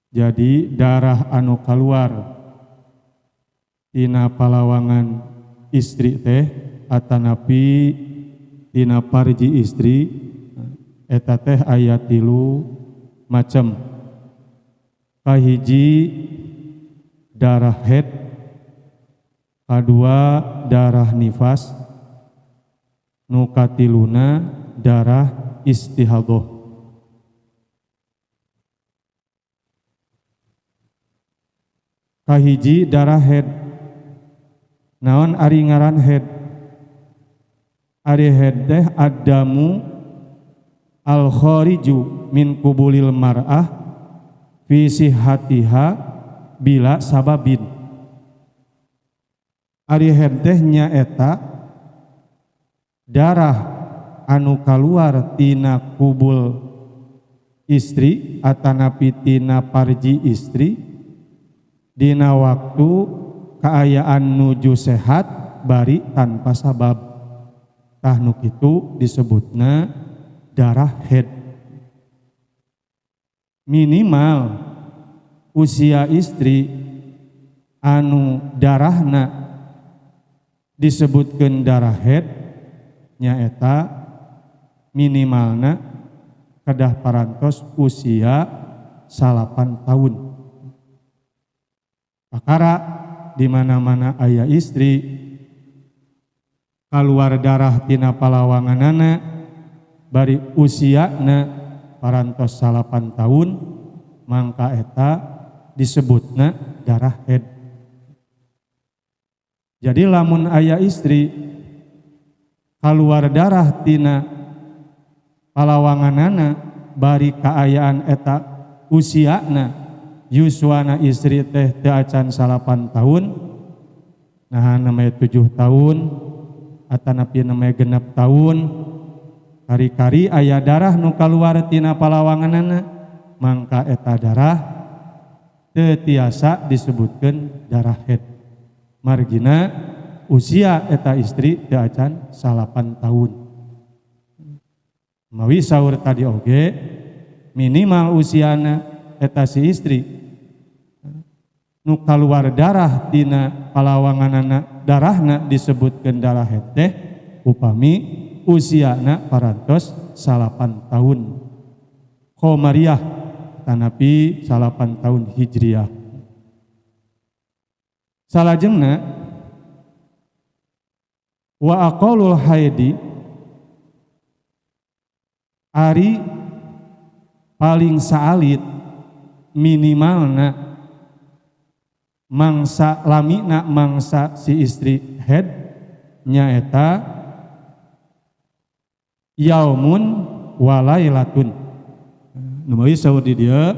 Jadi darah anu kaluar tina palawangan istri teh atanapi tina parji istri eta teh aya tilu macam. Kahiji darah haid, kadua darah nifas, nu katiluna darah istihadah. Kahiji darah haid. Naon ari ngaran haid? Ari haid teh addamu al khariju min kubulil mar'ah fi sihhatiha bila sababin. Ari haid teh nyaeta darah anu kaluar tina kubul istri atanapi tina parji istri dina waktu kaayaan nuju sehat bari tanpa sabab. Tah nu kitu disebutna darah haid. Minimal usia istri anu darahna disebutkeun darah haid nyaeta minimalna kedah parantos usia 8 tahun. Pakara di mana-mana aya istri kaluar darah tina palawanganana bari usiana parantos 8 tahun mangka eta disebutna darah haid. Jadi lamun aya istri kaluar darah tina palawanganana bari kaayaan eta usiana yuswana istri teh teu acan 8 tahun, nah namanya 7 tahun atanapi namanya 6 tahun, kari-kari aya darah nu kaluar tina palawanganana mangka eta darah teu tiasa disebutkeun darah haid. Margina usia eta istri teu acan 8 tahun. Mawi saur tadi oge minimal usiana eta si istri nu kaluar darah tina palawanganana darahna disebutkeun darah haid teh upami usiana parantos 8 tahun Qamariyah tanapi 8 tahun Hijriah. Salajengna wa aqalul haidi ari paling saalit minimalna mangsa lamina mangsa si istri haid nyaeta yaumun walailatun. Numawi saur di dieu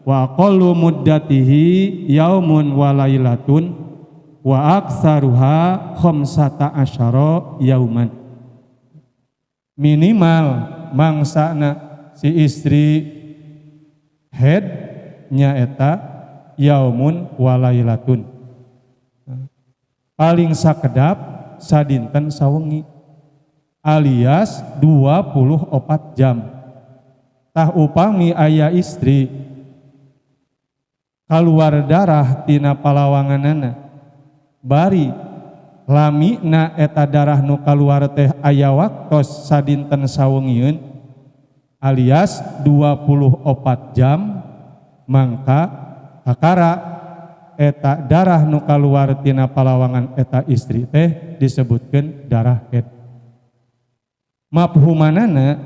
wa aqallu muddatihi yaumun walailatun wa aktsaruha khamsata asyara yauman. Minimal mangsana si istri haid nyaeta yaumun walailatun. Paling sakedap sadinten sawengi alias 24 jam. Tah upami aya istri kaluar darah tina palawanganana bari lamina eta darah nu kaluar teh aya waktos sadinten sawengieun alias 24 jam mangka kakara eta darah nu kaluar tina palawangan eta istri teh disebutkeun darah haid. Mafhumanana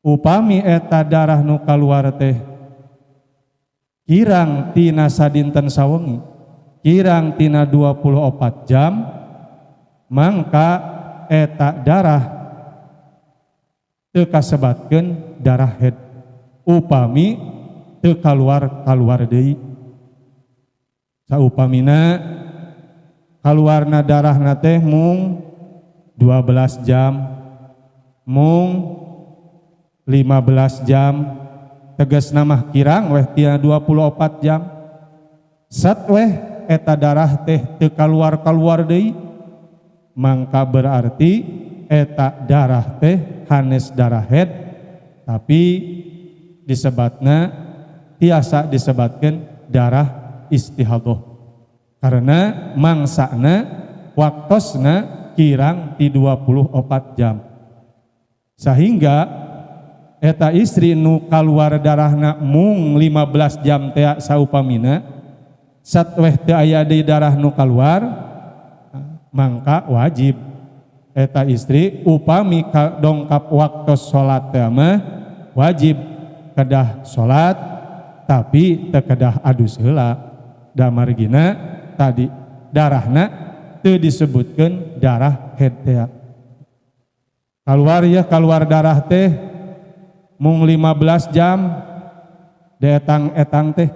upami eta darah nu kaluar teh kirang tina sadinten sawengi, kirang tina 24 jam, mangka eta darah teu kasebatkeun darah haid upami teu kaluar-kaluar deui. Saupamina kaluarna darahna teh mung 12 jam, mung 15 jam, tegasna mah kirang weh tina 24 jam. Sat weh eta darah teh teu kaluar-kaluar deui, mangka berarti eta darah teh hanes darah haid tapi disebatna tiasa disebatkeun darah istihadah karena mangsana waktosna kirang ti 24 jam, sehingga eta istri nu kaluar darahna mung 15 jam teh saupamina satweh teu aya deui darah nu kaluar, mangka wajib eta istri upami dongkap waktu salat teh mah wajib kedah salat, tapi teu kedah adus heula, da margina tadi darahna teu disebutkeun darah haid teh. Kaluar ya, kaluar darah teh mung 15 jam detang-etang teh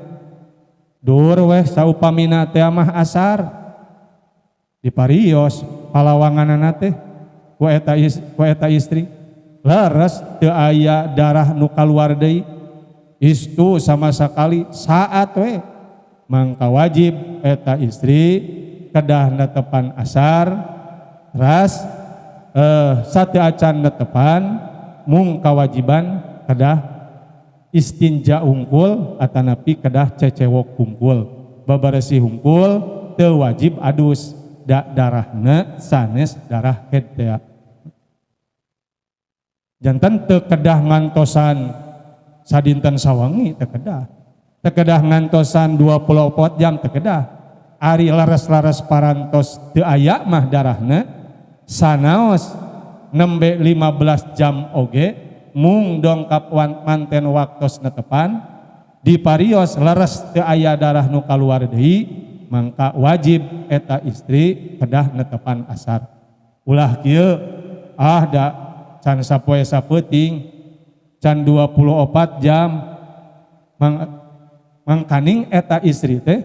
dur weh saupamina teh mah asar diparios palawanganana teh ku eta istri leres teu aya darah nu kaluar deui istu sama sekali saat we, mangka wajib eta istri kedah netepan asar ras sate acan netepan mung kawajiban kedah istinja hungkul atanapi kedah cecewok hungkul, babaresi hungkul, teu wajib adus da darahna sanes darah haid teh. Janten teu kedah ngantosan sadinten sawengi, teu kedah, teu kedah ngantosan 24 jam, teu kedah. Ari laras-laras parantos teu aya mah darahna sanaos nembe 15 jam oge mung dongkap manten waktos netepan diparios leres teu aya darah nu kaluar deui, mangka wajib eta istri kedah netepan asar. Ulah kieu, ah, da can sapoe sapeuting, can 24 jam. Mangkaning eta istri teh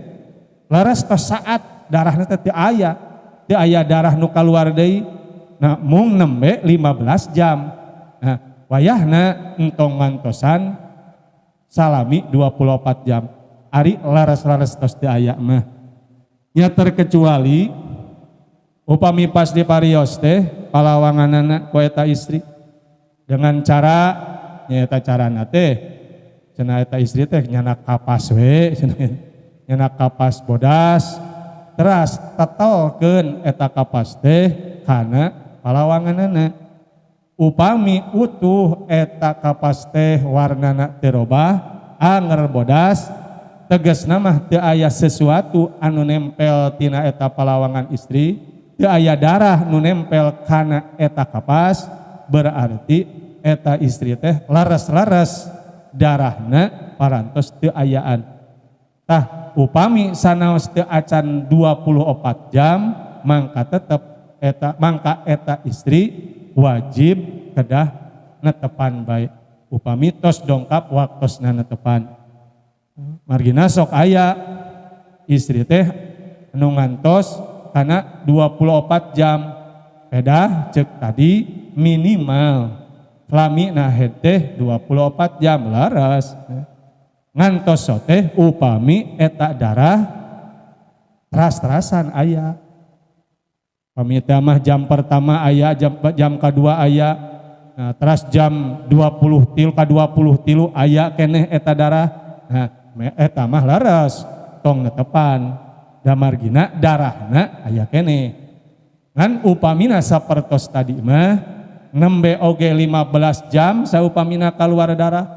leres tos saat darahna teh teu aya, teu aya darah nu kaluar deui. Nah, mung nembe 15 jam. Nah, wayahna entong ngantosan salami 24 jam. Ari laras-laras tos teu aya mah. Nya terkecuali upami pas di parios teh palawanganana ku eta istri dengan cara nya eta carana teh cenah eta istri teh nyana kapas we cenah, nyana kapas bodas teras tetelkeun eta kapas teh kana palawanganana. Upami utuh eta kapas teh warnana teu robah, anger bodas, tegasna mah teu aya sesuatu anu nempel tina eta palawangan istri, teu aya darah nu nempel kana eta kapas, berarti eta istri teh laras-laras darahna parantos teu ayaan. Tah, upami sanaos teu acan 24 jam, mangka tetep eta, mangka eta istri wajib kedah netepan bae upami tos dongkap waktosna netepan. Margina sok aya istri teh nu ngantos kana 24 jam, pedah cek tadi minimal lami nah teh 24 jam laras ngantos teh upami eta darah teras-terasan aya. Pami teh mah jam pertama aya, jam kedua aya, nah, teras jam 20 tilu ka 20 tilu aya keneh eta darah. Nah, eta mah laras tong netepan da margina darahna aya keneh. Ngan upamina sapertos tadi mah nembe oge 15 jam saupamina kaluar darah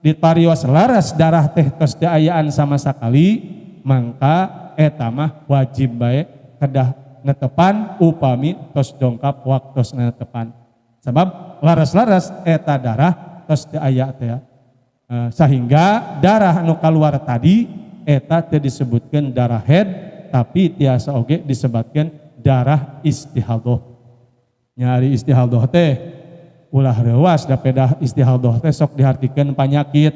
diparios laras darah teh tos teu ayaan sama sekali, mangka eta mah wajib bae kedah netepan upami tos dongkap waktos netepan, sebab laras-laras eta darah tos teu aya teh. Sehingga darah nu kaluar tadi eta teu disebutkeun darah haid, tapi tiasa oge disebutkeun darah istihadah. Nyari istihadah teh ulah reuas da pedah istihadah teh sok dihartikeun panyakit.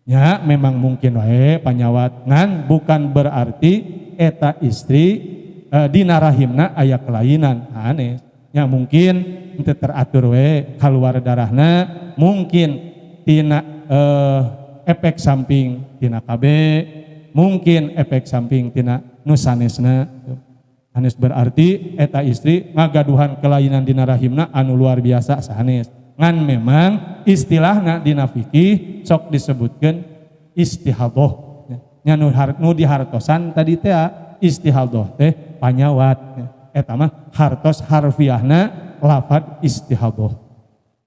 Nya memang mungkin wae panyawat, ngan bukan berarti eta istri dina rahimna aya kelainan aneh. Nya mungkin teu teratur we kaluar darahna, mungkin tina efek samping tina KB, mungkin efek samping tina nu sanesna. Sanes berarti eta istri ngagaduhan kelainan dina rahimna anu luar biasa, sanes. Ngan memang istilahna dina fikih sok disebutkeun istihadah nya, nu dihartosan tadi teh istihadah teh panyawat. Eta mah hartos harfiahna lafad istihadah.